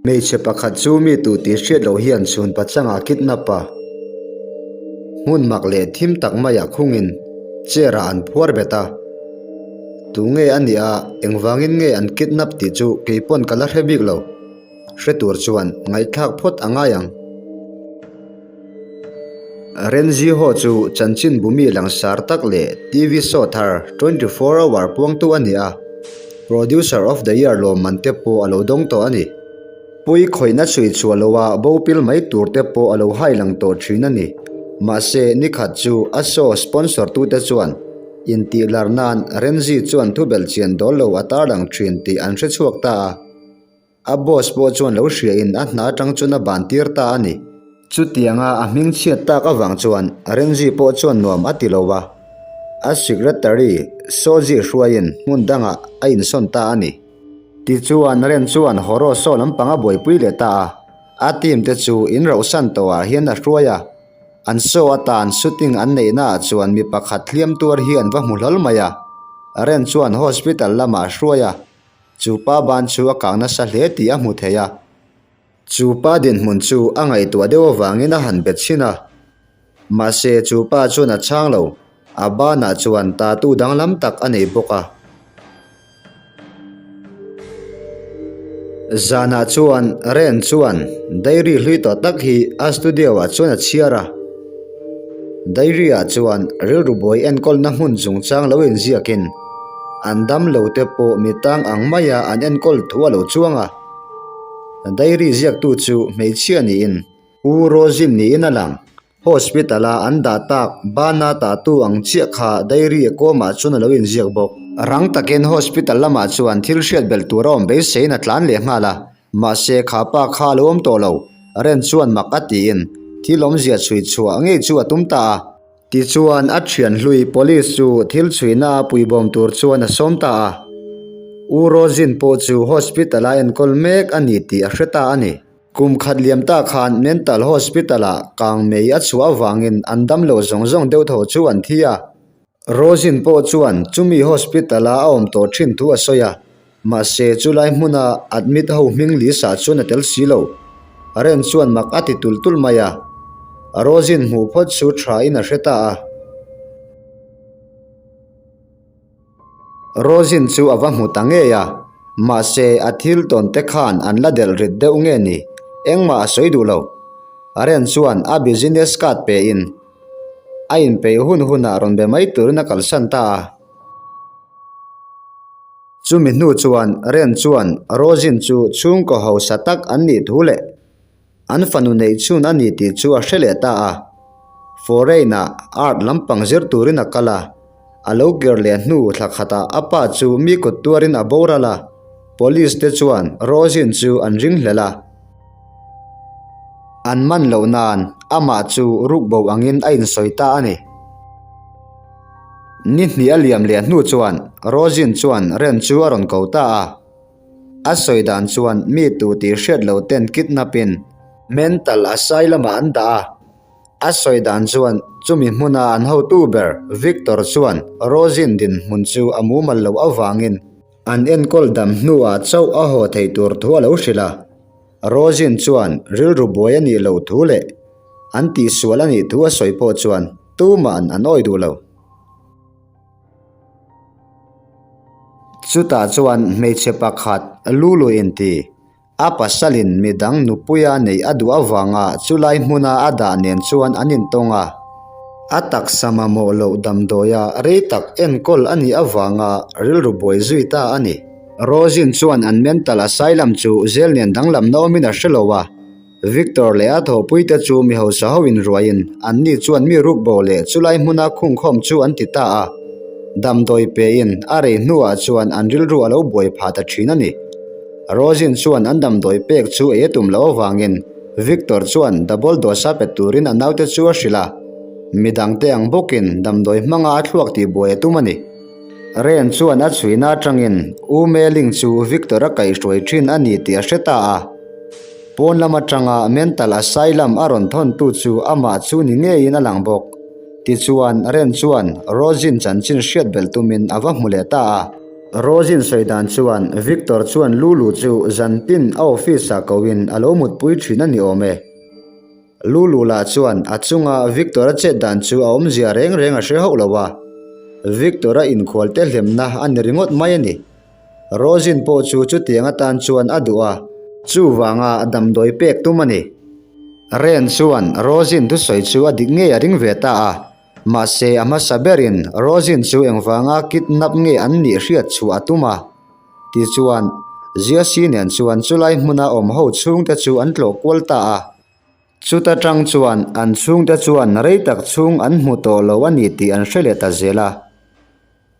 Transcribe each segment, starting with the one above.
Hmeichhe pakhat chu mi tu tih hriat loh hian chhun pachangah kidnap a, hmun mak leh thim tak maiah khungin chair ah an phuar bet a. Tunge a nih a, engvangin nge an kidnap tih chu keipawn ka la hre bik lo. Hre tur chuan ngaihthlak phawt a ngai ang. Renzi ho chu chanchin bumi langsar tak leh TV show thar 24 hour puangtu a ni a, Producer of the Year lawmman te pawh a lo dawng tawh a ni. Pui khawihna chhui chhuah loha bo pil mai tur te pawh a lo hai lang tawh thin a ni. Mahse, nikhat chu a show sponsor tute chuan intih lar nan Renzi chuan thubelh chian dawl lo a tarlang thin tih an hre chhuak ta a. A boss pawh chuan lo hriain a hna atang chuan a ban tir ta a ni. Chutianga a hming chhiat tak avang chuan Renzi pawh chuan nuam a ti lo va, a secretary Soji hruaiin hmun dangah a insawn ta a ni. Tichuan Ren chuan Horo saw lampang a buaipui leh ta a, a team te chu in rauhsan tawhah hian a hruai a. An saw atan shooting an neihnaah chuan mi pakhat hliam tuar hi an va hmu hlawl mai a, Ren chuan hospital lamah a hruai a. Chu pa ban chu a kang nasa hle tih a hmu thei a. Chu pa dinhmun chu a ngaihtuah deuh avangin a han bet chhin a. Mahse chu pa chuan a chhang lo, a banah chuan tattoo danglam tak a nei bawk a. Zanah chuan Ren chuan diary hlui tawh tak hi a studio ah chuan a chhiar a. Diary ah chuan rilru buai enkawlna hmun chungchang lo inziakin An dam lo te pawh mi tang ang maia an enkawl thu a lo chuang a. Diary ziaktu chu hmeichhia niin U Rozin niin a lang. Hospital a an dah tak bana tahtu ang chiah kha diary a kawmah chuan a lo inziak bawk. Rang takin hospital lamah chuan thil hriat belh tur a awm beiseiin a tlan leh nghal a, mahse kha pa kha a lo awm tawh lo. Ren chuan mak a tiin thil awmzia chhui chhuah ngei chu a tum ta a. Tichuan, a thian hlui police chu thil chhuihna a puibawm tur chuan a sawm ta a. U Rozin pawh chu hospital a enkawl mek a ni tih a hre ta a ni. Kum khat liam ta khan mental hospital ah kang mei a chhuah avangin an damlo zawng zawng deuh tho chu an thi a. Rozin pawh chuan chumi hospital a a awm tawh thin thu a sawi a. Mahse, chulai hmuna admit ho hming Lisa chuan a tel si lo. Ren chuan mak a ti tul tul mai a. Rosin hmuh phawt chu tha in a hre ta a. Rosin chu a va hmu ta ngei a, mahse a thil tawn te khan an la delh rit deuh nge ni, engmah a sawi duh lo. Ren chuan a business card pe in a inpeih hun hunah rawn be mai turin a kalsan ta a. Chumi hnu chuan Ren chuan Rosin chu chhungkaw hausa tak an nih thu leh an fanu neih chhun a ni tih chu a hre leh ta a. Foreign-ah art lampang zir turin a kal a, a lo ker leh hnu thla khatah a pa chu mi kut tuarin a boral a, police te chuan Rosin chu an ringhlel a. An man loh nan amah chu rukbo angin a insawi ta a ni. Ni hnih a liam leh hnu chuan Rosin chuan Ren chu a rawn ko ta a. A sawi dan chuan mi tu tih hriat lo ten kidnap in mental asylum ah an dah a. A sawi dan chuan chumi hmuna an hotu ber Victor chuan Rosin dinhmun chu a mumal loh avangin an enkawl dam hnuah chauh a haw theih tur thu a lo hrilh a. Rosin chuan rilru buai a nih loh thu leh an tihsual a nih thu a sawi pawh chuan tuma'n an awi duh lo. Chutah chuan hmeichhe pakhat Lulu inti a pasalin midang nupuia neih a duh avanga chulai hmuna a dah nen chuan an intawng a. A taksa mamawh loh damdawia rei tak enkawl a nih avanga rilru buai zui ta a ni. Rosin chuan an mental asylum chu zel nen danglamna awmin a hre lo a, Victor leh a thawhpuite chu mi hausa ho inruaiin anni chuan mi rukbo leh chulai hmuna khungkhawm chu an ti ta a, damdawi pein a rei hnuah chuan an rilru a lo buai phah ta thin a ni. Rosin chuan an damdawi pek chu ei a tum loh avangin Victor chuan double dose a pe turin a naute chu a hrilh a, midangte ang bawkin damdawi hmanga a thluak tihbuai a tum a ni. Ren chuan a chhuina atangin U Meling chu Victor a kaihhruai thin a ni tih a hre ta a. Pawn lam atanga mental asylum a rawn thawntu chu amah chu ni ngeiin a lang bawk. Tichuan, Ren chuan Rosin chanchin hriat belh tumin a va hmu leh ta a. Rosin sawi dan chuan Victor chuan Lulu chu zantin a office ah koin a lo mutpui thin a ni awm e. Lulu lah chuan a chunga Victor-a chet dan chu a awmzia reng reng a hre hauh lo a, Victor-a inkhualte hlemna a ni ringawt mai a ni. Rosin pawh chu chutiang atan chuan a duh a, chuvanga damdawi pek tum a ni. Ren chuan Rosin thusawi chu a dik ngei a ring ve ta a, mahse a hmasa berin Rosin chu engvanga kidnap nge an nih hriat chhuah a tum a. Tichuan, Ziasi nen chuan chulai hmuna awm ho chhungte chu an tlawh kual ta a. Chuta tang chuan an chhungte chuan rei tak chhung an hmu tawh lo a ni tih an hre leh ta zel a.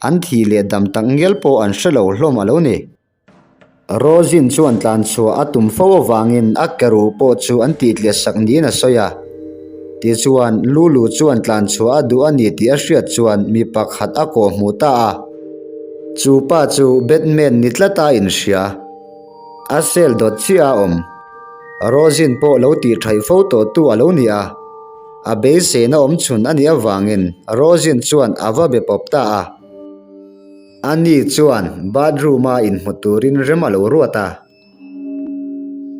An thih leh dam tak ngial pawh an hre lo hlawm a lo ni. Rosin chuan tlan chhuah a tum fo avangin a keruh pawh chu an tih tliah sak niin a sawi a. Tichuan, Lulu chuan tlan chhuah a duh a ni tih a hriat chuan mi pakhat a kawh hmuh ta a. Chu pa chu Batman ni tlata a inhria. A cell dawt chiah a awm. Rosin pawh lo tih thaih fo tawhtu a lo ni a. A beiseina awm chhun a nih avangin Rosin chuan a va be pawp ta a. Ani chuan bathroom-a inhmu turin rem a lo ruat a.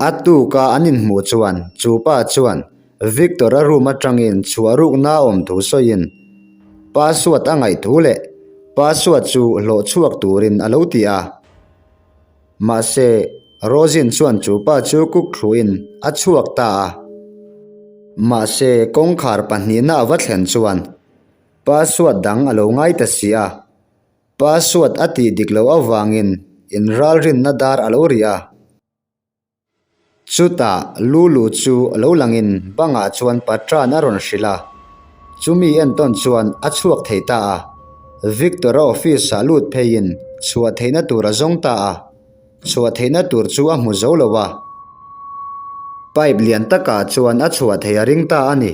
A tuka an inhmuh chuan chu pa chuan Victor-a room atangin chhuah rukna a awm thu sawiin password a ngaih thu leh password chu hlawh chhuak turin a lo ti a. Mahse, Rosin chuan chu pa chu kuk thluin a chhuak ta a. Mahse, kawngkhar pahnihna a va thlen chuan password dang a lo ngai ta si a. Password a tih dik loh avangin inralrinna dar a lo ri a. Chutah Lulu chu lo langin bangah chuan Patran a rawn hrilh a, chumi entawn chuan a chhuak thei ta a. Victor-a office-ah lut pheiin chhuah theihna tur a zawng ta a, chhuah theihna tur chu a hmu zo lo a. Pipe lian takah chuan a chhuah thei a ring ta a ni.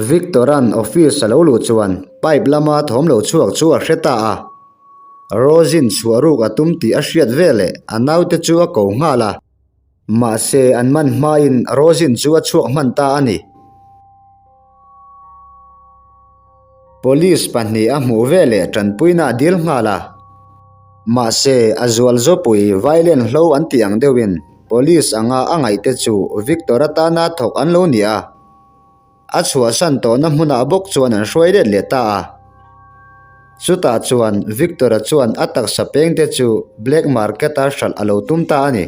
Victor-a'n office a lo luh chuan pipe lama thawm lo chhuak chu a hre ta a. Rosin chhuah ruk a tum tih a hriat veleh a naute chu a ko nghal a. Mahse an man hmain Rosin chu a chhuak hman ta a ni. Police pahnih a hmuh veleh tanpuina a dil nghal a. Mahse a zual zawpui violent hlo an tih ang deuhin police anga a ngaihte chu Victor atana thawk an lo ni a. A chhuahsan tawhna hmunah bawk chuan an hruai let leh ta a. Chutah chuan Victor-a chuan a taksa pengte chu black market-a hralh a lo tum ta a ni.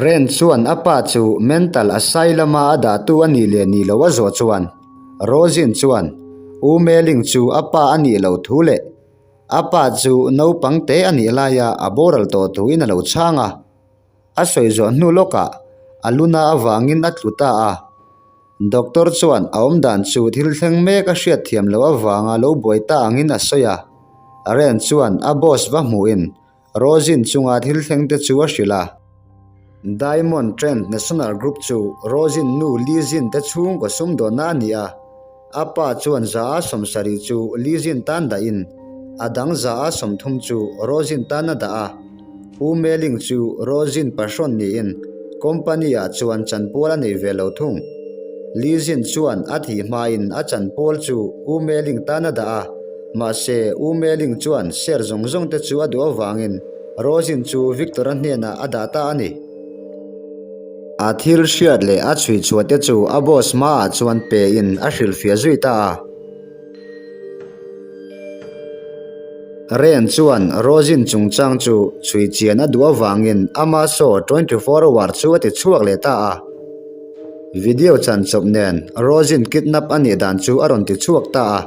Ren chuan a pa chu mental asylum-a a dahtu a nih leh nih loh a zawh chuan Rosin chuan U Meling chu a pa a nih loh thu leh a pa chu naupang te a nih laia a boral tawh thuin a lo chhang a. A sawi zawh hnu lawkah a luna avangin a tlu ta a. Doctor chuan a awmdan chu thil thleng mek a hriat thiam loh avanga lo buai ta angin a sawi a. Ren chuan a boss va hmuhin Rosin chunga thil thleng te chu a hrilh a. Diamond Trend National Group chu Rosin nu Lizin te chhungkaw sumdawnna a ni a. A pa chuan za a 70 chu Lizin tan dahin a dang za a 30 chu Rosin tan a dah a. U Meling chu Rosin pahrawn niin company-ah chuan chanpual a nei ve lo thung. Lizin chuan a thih hmain a chanpual chu U Meling tan a dah a, mahse U Meling chuan share zawng zawng te chu a duh avangin Rosin chu Victor-a hnenah a dah ta a ni. A thil hriat leh a chhui chhuah te chu a boss hmaah chuan pe in a hrilhfiah zui ta a. Ren chuan Rosin chungchang chu chhui chian a duh avangin ama show 24 hour chu a ti chhuak leh ta a. Video chan chawp nen Rosin kidnap a nih dan chu a rawn ti chhuak ta a.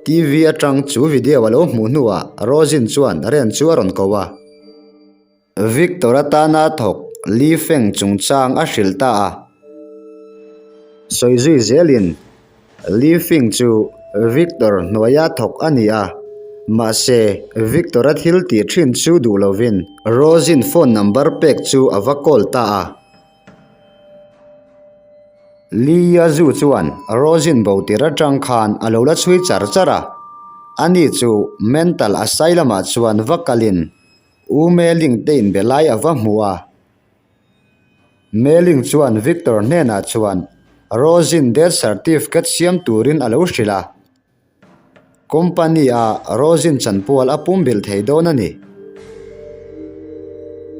TV atang chu video a lo hmuh hnuah Rosin chuan Ren chu a rawn ko a. Victor atana thawk Li Feng chungchang a hrilh ta a. Sawi zui zelin Li Feng chu Victor hnuaia thawk a ni a, mahse Victor-a thil tih thin chu duh lovin Rosin phone number pek chu a va call ta a. Li Yazu chuan Rosin bo tir atang khan a lo la chhui char char a, ani chu mental asylum-ah chuan va kalin U Meling te inbe lai a va hmu a. Meling chuan Victor hnenah chuan. Rosin death certificate siam turin a lo hrilh a. Company a Rosin chanpual a pumbilh thei dawn a ni.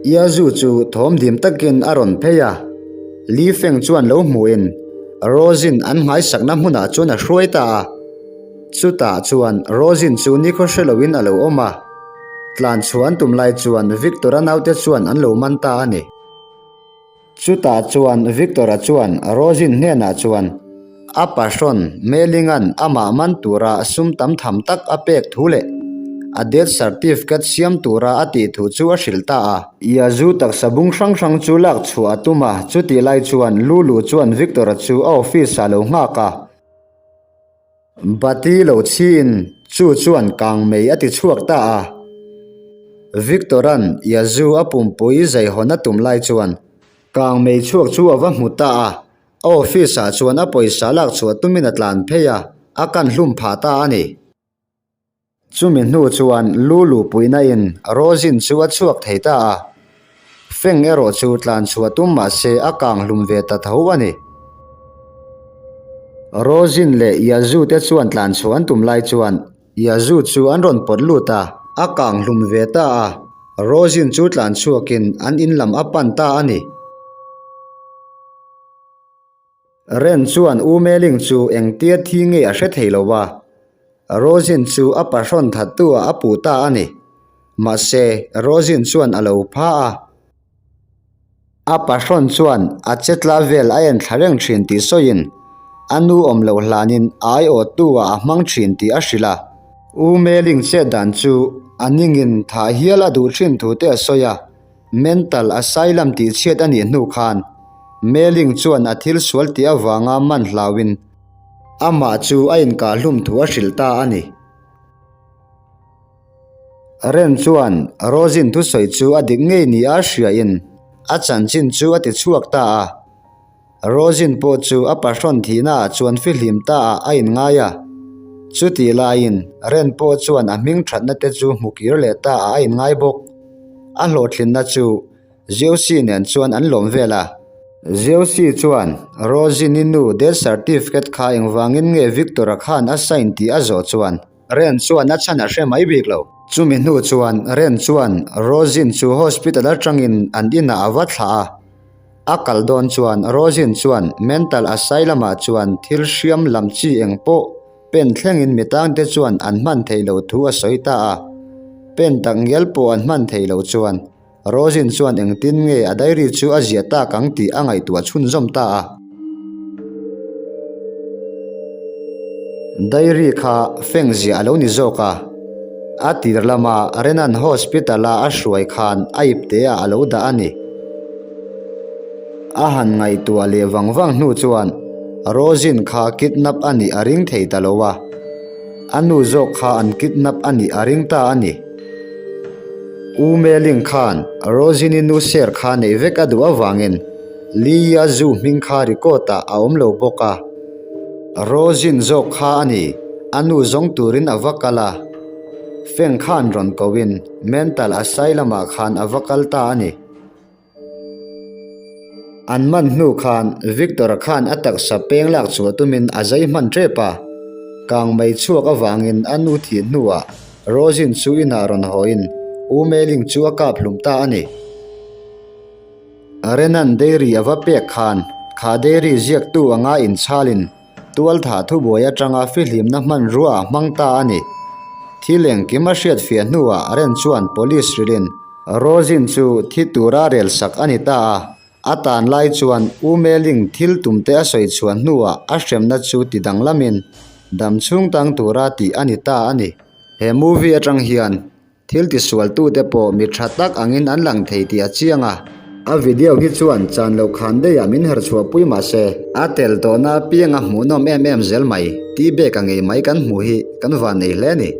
Iazu chu thawm dim takin a rawn phei a, Li Feng chuan lo hmuhin Rosin an nghaisakna hmunah chuan a hruai ta a. Chutah chuan Rosin chu nikhaw hre loin a lo awm a, tlan chhuah an tum lai chuan Victor-a naute chuan an lo man ta a ni. Chutah chuan Victor-a chuan Rosin hnenah chuan a pahrawn Mailing-a'n amah man tura sum tam tham tak a pek thu leh a death certificate siam tura a tih thu chu a hrilh ta a. Iazu taksa bung hrang hrang chu lak chhuah a tum a, chutih lai chuan Lulu chuan Victor-a chu a office-ah lo nghak a. Bati lo chhiin chu chuan kang mei a ti chhuak ta a. Victor-a'n Yazu a pumpui zeihawn a tum lai chuan kang mei chhuak chu a va hmu ta a, a office-ah chuan a pawisa lak chhuah tumin a tlan phei a, a kan hlum phah ta a ni. Chumi hnu chuan lu luhpuina in Rosin chu a chhuak thei ta a, Feng erawh chu tlan chhuah tum mah se a kang hlum ve ta tho a ni. Rosin leh Yazu te chuan tlan chhuah an tum lai chuan Yazu chu an rawn pawt lut a, a kang hlum ve ta a, Rosin chu tlan chhuakin an in lam a pan ta a ni. Ren chuan U Meling chu engtia thi nge a hre thei lo va, Rosin chu a pahrawn thattu ah a puh ta a ni. Mahse, Rosin chuan a lo pha a. A pahrawn chuan a chetla vel a en thla reng thin tih sawiin a nu awm loh hlanin a aiawhtu ah a hmang thin tih a hrilh a. U Meling chet dan chu a ningin thah hial a duh thin thu te a sawi a. Mental asylum tih chhiat a nih hnu khan Mailing chuan a thil sual tih avanga man hlauin amah chu a inkahhlum thu a hrilh ta a ni. Ren chuan Rosin thusawi chu a dik ngei ni a hriain a chanchin chu a ti chhuak ta a. Rosin pawh chu a pahrawn thihnaah chuan fihlim ta ah a inngai a. Chutih laiin Ren pawh chuan a hming thatna te chu hmu kir leh ta ah a inngai bawk. A hlawhtlinna chu Zeusy nen chuan an lawm vel a. Zeusy chuan Rosin-i nu death certificate kha engvangin nge Victor-a khan a sign tih a zawh chuan Ren chuan a chhan a hre mai bik lo. Chumi hnu chuan Ren chuan Rosin chu hospital atangin an inah a va thlah a. A kal dawn chuan Rosin chuan mental asylum ah chuan thil hriam lam chi eng pawh pen thlengin mi tangte chuan an hman theih loh thu a sawi ta a. Pen tak ngial pawh an hman theih loh chuan Rosin chuan engtin nge a diary chu a ziah tak ang tih a ngaihtuah chhunzawm ta a. Diary kha feng ziah a lo ni zawk a, a tir lama Renan Hospital a a hruai khan a ipte ah a lo dah a ni. A han ngaihtuah leh vang vang hnu chuan Rosin kha kidnap a nih a ring thei ta lo a, a nu zawk kha an kidnap a nih a ring ta a ni. U Meling khan Rosin-i nu ser kha neih vek a duh avangin Li Ya Zu hming kha record ah a awm lo bawk a. Rosin zawk kha a ni, a nu zawng turin a va kal a. Feng khan rawn koin mental asylum ah khan a va kal ta a ni. An man hnu khan Victor-a khan a taksa peng lak chhuah tumin a zai hman tep a, kang mai chhuak avangin a nu thih hnuah Rosin chu inah rawn hawiin U Meiling chu a kap hlum ta a ni. Renan Dairy a va pek khan kha dairy ziaktu anga inchhalin Tualthah thubuai atanga fihlimna hmanrua a hmang ta a ni. Thil engkim a hriatfiah hnuah Ren chuan police hrilhin Rosin chu thi tura rel sak a ni ta a, a tan lai chuan U Meling thil tumte a sawi chhuah hnuah a hremna chu ti danglamin dam chhung tang tura tih a ni ta a ni. He movie atang hian Thil tisualtute pawh mi tha tak angin an lang thei tih a chiang a. A video hi chuan chan loh khan daihah min her chhuahpui mah se. A tel tawhna apianga hmuhnawm em em zel mai, tih bek a ngei mai kan hmuh hi kan van nei hle a ni.